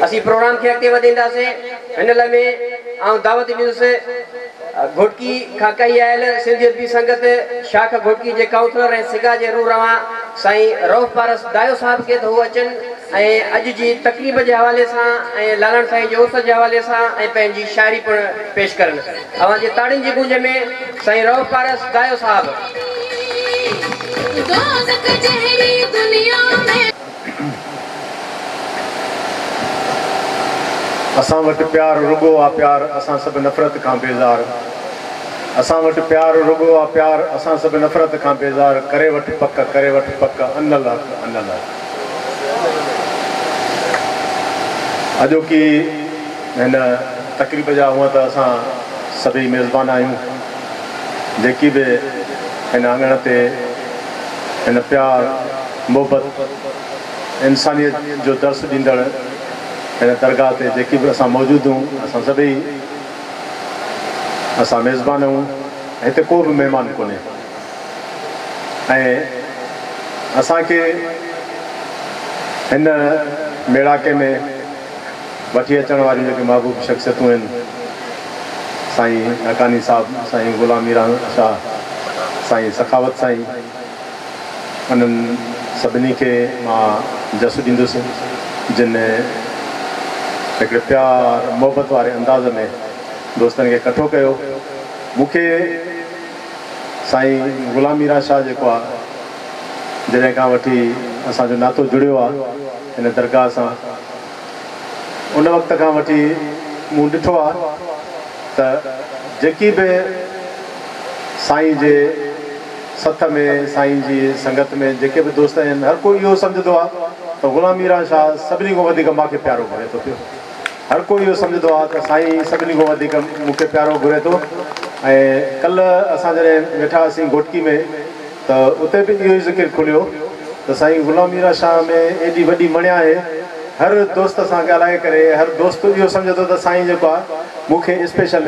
اسين پروگرام کي اڳتي وڌائينداسين. هن لمحي آئون دعوت ڏيندس گهوٽڪي کان ڪهي آيل سنڌي ادبي سنگت شاخ گهوٽڪي جي ڪائونسلر ۽ سگا جي روح روان سائين رئوف پارس دايو صاحب کي ته هو اچن ۽ اڄ جي تقريب جي حوالي سان ۽ لالڻ سائين جي عرس جي حوالي سان ۽ پنهنجي شاعري پڻ پيش ڪرن. اوهان جي تاڙين جي گونج ۾ سائين رئوف پارس دايو صاحب. اسان وٽ پيار رڳو آ پيار اسان سڀ نفرت کان بيزار اسان وٽ پيار رڳو آ پيار اسان سڀ نفرت کان بيزار ڪري وٺ پڪ ڪري وٺ پڪ انالحق انالحق. اڄوڪي هن تقريب جا هونء ته اسان سڀئي ميزبان آهيون جيڪي به هن اڱڻ تي هن پيار محبت انسانيت جو درس ڏيندڙ هن درگاهه تي جيڪي به اسان موجود هون اسان سڀئي اسان ميزبان هون هتي ڪو به مهمان ڪونهي ۽ اسان کي هن ميڙاڪي ۾ وٺي اچڻ واريون جيڪي محبوب شخصيتون آهن سائين حقاني صاحب سائين غلام ميران شاهه سائين سخاوت سائين انهن سڀني کي مان جس ڏيندس جن هڪڙي پيار محبت واري انداز ۾ دوستن کي ڪٺو ڪيو. مون کي سائين غلام ميران شاهه جيڪو آ جڏهن کان وٺي اسان جو ناتو جڙيو آ هن درگاهه سان ان وقت کان وٺي مون ڏٺو آ ته جيڪي به سائين جي سٿ ۾ سائين جي سنگت ۾ جيڪي به دوست آهن هر ڪو اهو سمجهندو آ ته غلام ميران شاهه سڀني کان وڌيڪ مان کي پيارو گهري ٿو پيو. هر ڪو اهو سمجهندو آ ته سائين سڀني کان وڌيڪ مون کي پيارو گهري ٿو ۽ ڪلهه اسان جڏهن ويٺا هئاسين گهوٽڪي ۾ ته اتي به اهو ئي ذڪر کليو ته سائين غلام ميران شاهه ۾ ايڏي وڏي مڻيا آهي هر دوست سان ڳالهائي ڪري هر دوست اهو سمجهندو ته سائين جيڪو آ مون کي اسپيشل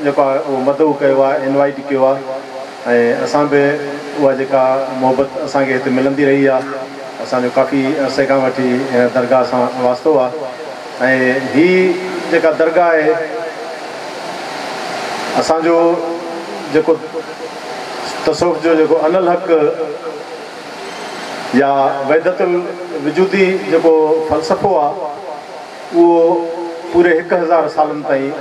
جيڪو آ اهو مدعو ڪيو آ انوائيٽ ڪيو آ ۽ اسان به اها جيڪا محبت اسان کي هتي ملندي رهي آ اسان جو ڪافي عرصي کان وٺي هن درگاهه سان واسطو آ ۽ هي جيڪا درگاهه آهي اسان جو جيڪو تصوف جو جيڪو انالحق يا وحدت الوجودي جيڪو فلسفو آ اهو پوري 1000 سالن تائين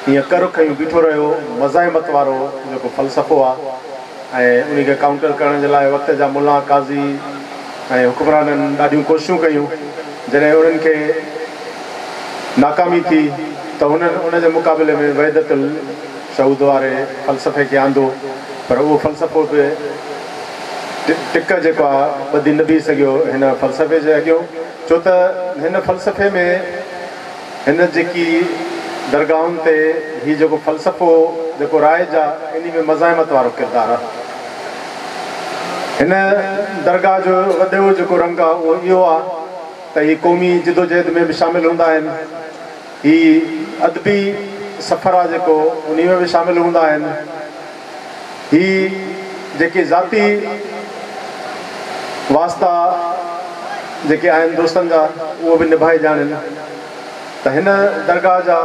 ائين ڪر کنيون بيٺو رهيو. مزاحمت وارو جيڪو فلسفو آ ۽ انهي کي ڪائونٽر ڪرڻ جي لاء وقت جا ملان، قاضي ۽ حڪمرانن ڏاڍيون ڪوششون ڪيون. جڏهن انهن کي ناڪامي ٿي ته هنن ان جي مقابلي ۾ وحدت الشهود واري فلسفي کي آندو پر اهو فلسفو به ٽڪ جيڪو آ ٻڌي نه بيهي سگهيو هن فلسفي جي اڳيون ڇو ته هن فلسفي ۾ هن جيڪي درگاهن تي هي جيڪو فلسفو جيڪو رائج آ انهي ۾ مزاحمت وارو ڪردار آ. هن درگاهه جو وڏو جيڪو رنگ آ اهو اهو آ ته هي قومي جدوجهد ۾ به شامل هوندا آهن. هي ادبي سفر آ جيڪو انهي ۾ به شامل هوندا آهن. هي جيڪي ذاتي واسطا جيڪي آهن دوستن جا اهو به نڀائي ڄاڻين ته هن درگاهه جا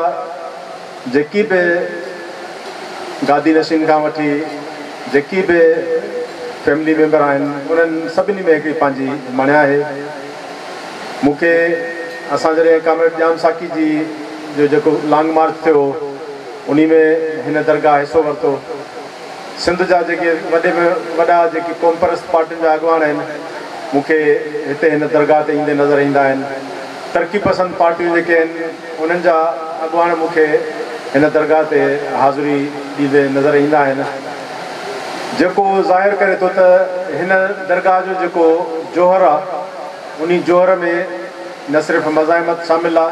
جيڪي به گادي نشين کان وٺي جيڪي به فيملي ميمبر آهن انهن سڀني ۾ هڪڙي پنهنجي مڻيا آهي. مون کي اسان جڏهن ڪامريڊ ڄام ساقي جي جو جيڪو لانگ مارچ ٿيو هو انهي ۾ هن درگاهه حصو ورتو. سنڌ جا جيڪي وڏي ۾ وڏا جيڪي قومپرست پارٽين جا اڳواڻ آهن مون کي هتي هن درگاهه تي ايندي نظر ايندا آهن. ترقي پسند پارٽيون جيڪي آهن انهن جا اڳواڻ مون کي هن درگاهه تي حاضري ڏيندي نظر ايندا آهن. جيڪو ظاهر ڪري ٿو ته هن درگاهه جو جيڪو جوهر آ انهي جوهر ۾ نه صرف مزاحمت شامل آ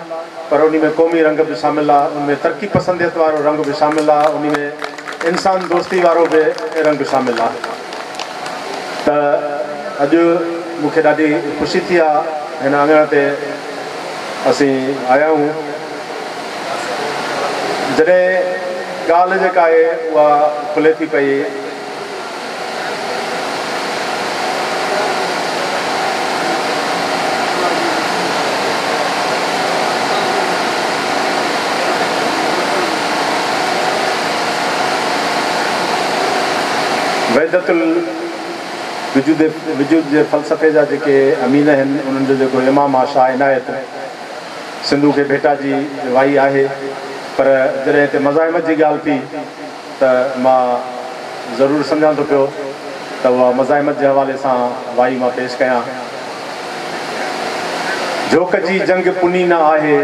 پر انهي ۾ قومي رنگ به شامل آ، ان ۾ ترقي پسنديت وارو رنگ به شامل آ، انهي ۾ انسان دوستي وارو به رنگ شامل آ ته اڄ مون کي ڏاڍي خوشي ٿي آ هن اڱڻ تي اسين آيا آهيون جڏهن ڳالهه جيڪا آهي اها کلي ٿي پئي. وحدت الوجود وجود جي فلسفي جا جيڪي امين آهن، انهن جو جيڪو امام آ شاهه عنايت، سنڌو کي ڀيٽا جي وائي آهي، پر جڏهن هتي مزاحمت جي ڳالهه ٿي ته مان ضرور سمجهان ٿو پيو ته اها مزاحمت جي حوالي سان وائي مان پيش ڪيان. جهوڪ جي جنگ پني نه آهي،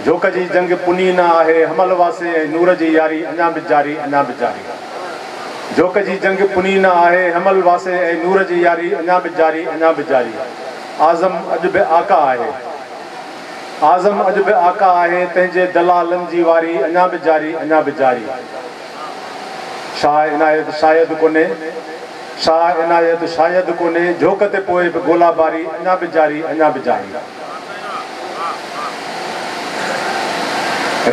جهوڪ جي جنگ پني نه آهي، حمل واسي ۽ نور جي ياري اڃا به جاري، اڃا به جاري. جهوڪ جي جنگ پني نه آهي، حمل واسي ۽ نور جي ياري اڃا به جاري، اڃا به جاري. اعظم اڄ به آقا آهي. اعظم اڄ به آقا آهي، تنهن جي دلالن جي واري اڃا به جاري، اڃا به جاري. شاهه عنايت شايد ڪونهي، شاهه عنايت شايد ڪونهي، جهوڪ تي پوء به گولا باري اڃا به جاري، اڃا به جاري.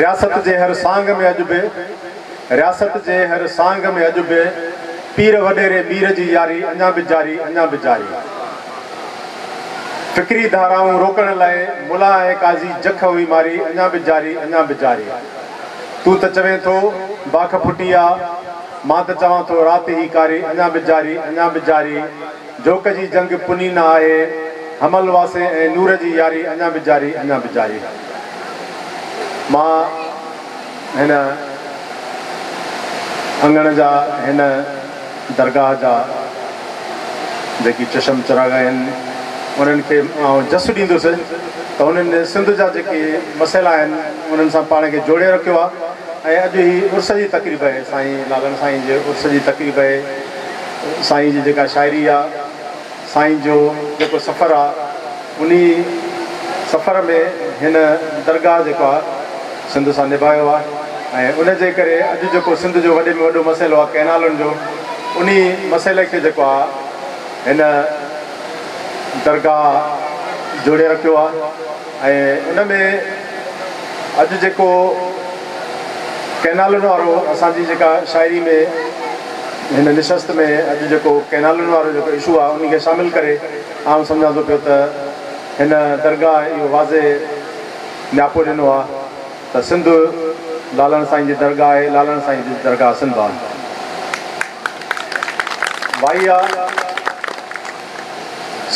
رياست جي هر سانگ ۾ اڄ به، رياست جي هر سانگ ۾ اڄ به، پير وڏيري مير جي ياري اڃا به جاري، اڃا به جاري. فڪري ڌارائون روڪڻ لاء ملا ۽ قاضي جک هئي ماري اڃا به جاري، اڃا به جاري. تون ته چوين ٿو باک ڦٽي آ، مان ته چوان ٿو رات هي ڪاري اڃا به جاري، اڃا به جاري. جهوڪ جي جنگ پني نه آهي، حمل واسي ۽ نور جي ياري اڃا به جاري، اڃا به جاري. مان هن اڱڻ جا، هن درگاهه جا جيڪي چشم چراغ آهن، انهن کي آئون جس ڏيندس ته انهن سنڌ جا جيڪي مسئلا آهن، انهن سان پاڻ کي جوڙي رکيو آهي ۽ اڄ هي عرس جي تقريب آهي، سائين لالڻ سائين جي عرس جي تقريب آهي. سائين جي جيڪا شاعري آ، سائين جو جيڪو سفر آ، انهي سفر ۾ هن درگاهه جيڪو آ سنڌ سان نڀايو آ ۽ ان جي ڪري اڄ جيڪو سنڌ جو وڏي ۾ وڏو مسئلو آ ڪئنالن جو، انهي مسئلي کي جيڪو آ هن درگاهه جوڙي رکيو آ ۽ ان ۾ اڄ جيڪو ڪئنالن وارو اسان جي جيڪا شاعري ۾ هن نشست ۾ اڄ جيڪو ڪئنالن وارو جيڪو اشو آهي ان کي شامل ڪري آئون سمجهان ٿو پيو ته هن درگاهه اهو واضح نياپو ڏنو آهي ته سنڌ لالڻ سائين جي درگاهه آهي، لالڻ سائين جي درگاهه سنڌ آهي. وائي آ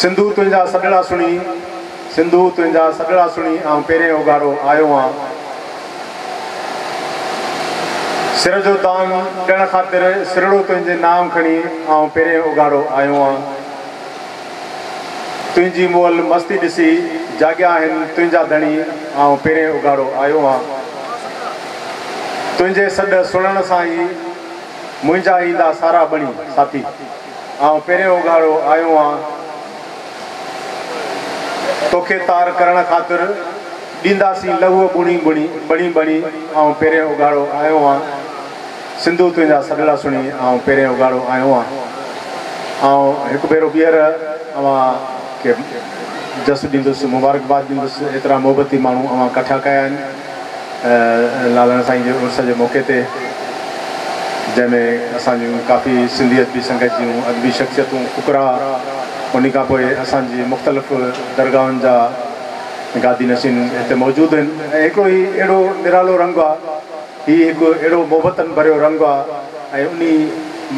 سنڌو تنهنجا سڏڙا سڻي، سنڌو تنهنجا سڏڙا سڻي آئون پيرين اگهاڙو آيو آن. سر جو دان ڏيڻ خاطر سرڙو تنهنجي نام کڻي آئون پيرين اگهاڙو آيو آن. تنهنجي مئل مستي ڏسي جاڳيا آهن تنهنجا ڌڻي آئون پيرين اگهاڙو آيو آن. تنهنجي سڏ سڻڻ سان ئي منهنجا ايندا سارا ٻڻي ساٿي آئون پيرين اگهاڙو آيو آن. توکي تار ڪرڻ خاطر ڏينداسين لهوء ٻڻي ٻڻي ٻڻي ٻڻي آئون پيرين اگهاڙو آيو آن سنڌو تنهنجا سڏڙا سڻي آئون پيرين اگهاڙو آيو آن آئون هڪ ڀيرو ٻيهر اوهان کي جس ڏيندس مبارڪباد ڏيندس ايترا محبتي ماڻهو اوهان ڪٺا ڪيا آهن لالڻ سائين جي عرس جي موقعي تي جنهن ۾ اسان جون ڪافي سنڌي ادبي سنگت جون ادبي شخصيتون فقراء انهي کان پوء اسان جي مختلف درگاهن جا گادي نشين هتي موجود آهن ۽ هڪڙو هي اهڙو نرالو رنگ آ هي هڪ اهڙو محبتن ڀريو رنگ آ ۽ انهي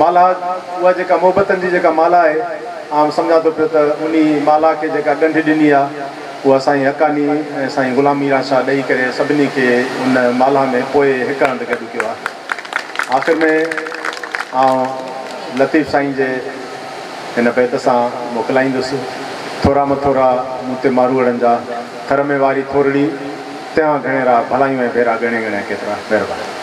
مالها اها جيڪا محبتن جي جيڪا مالها آهي آئون سمجهان ٿو پيو ته انهي مالها کي جيڪا ڳنڍ ڏني آ اها سائين حقاني ۽ سائين غلام ميران شاهه ڏئي ڪري سڀني کي ان مالها ۾ پوء هڪ هنڌ گڏ ڪيو آ. آخر ۾ آئون لطيف سائين جي هن بيت سان موڪلائيندس، ٿورا م ٿورا مون تي ماروئڙن جا، ٿر ۾ واري ٿورڙي، تنهان گهڻيرا، ڀلايون ۽ ڀيرا ڳڻي ڳڻيان ڪيترا. مهرباني.